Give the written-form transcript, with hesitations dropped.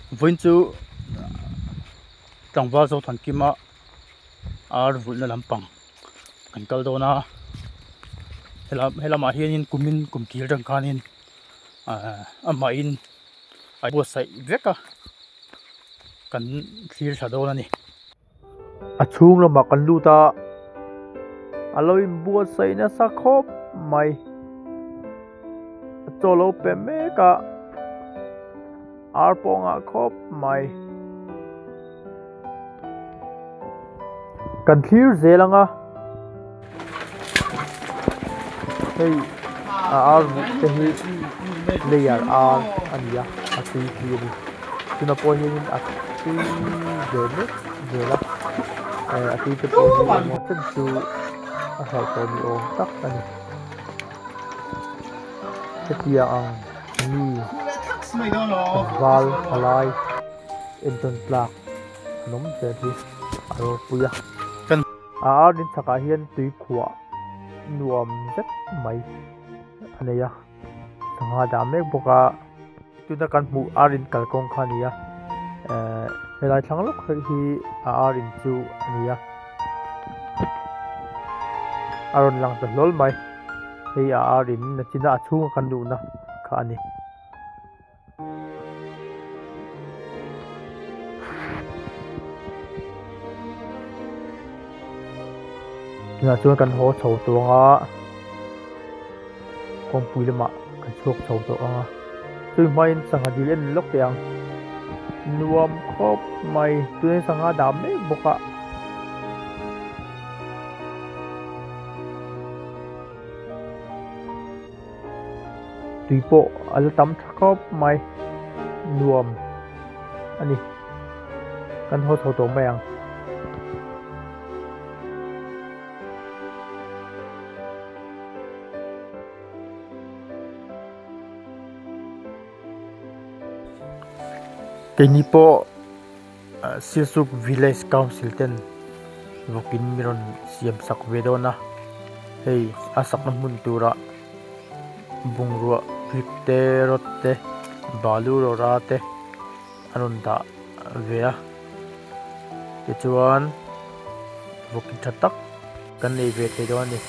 Vawiin chu tlangval Zothankima ar vulhna lampang kan kal dawn a helamah hianin kumin kum kil atang khanin ahh amahin a buatsaih vek a kan thlir thla dawn a ni. A chhung lamah kan lut a, a lo inbuatsaih nasa khawp mai. A chaw lo pe mek a, ar pawh a ngah khawp mai. Kan thlir zel ang a, hei a ar ruh te hi layer ar a ni a, a tui chi a ni. Tuna pawh hianin a tui ve mek zel a, eh a tui te pawh hi engemaw chen chu a hlauh tawh ni awm tak a ni. Hetiang ang mi tlangval palai entawn tlak an awm zel hi a ropui a. A ar din chhakah hian tui khuah nuam zet mai a nei a, sangha dah mek bawk a. Tuna kan hmuh ar in kalkawng kha a ni a, ehh helai thlang lawk hi a ar in chu a ni a, a rawn lang ta hlawl mai, hei a ar in nachina a chhunga kan luhna kha a ni. Tunah chuan kan haw chho tawh ang a kawngpui lamah kan chhuak chho tawh ang a chumi hmain sangha dil en lawk teh ang nuam khawp mai tuna sangha dah mek bawk a. Tui pawh a la tam tha khawp mai nuam a ni kan haw chho tawh mai ang. Keini pawh Sialsuk Village Council ten vawkin mi rawn siam sak ve dawn a, hei a sakna hmun turah bungrua brick te rod te balu rawra te a rawn dah ve a tichuan vawkin tha tak kan nei ve thei dawn a ni.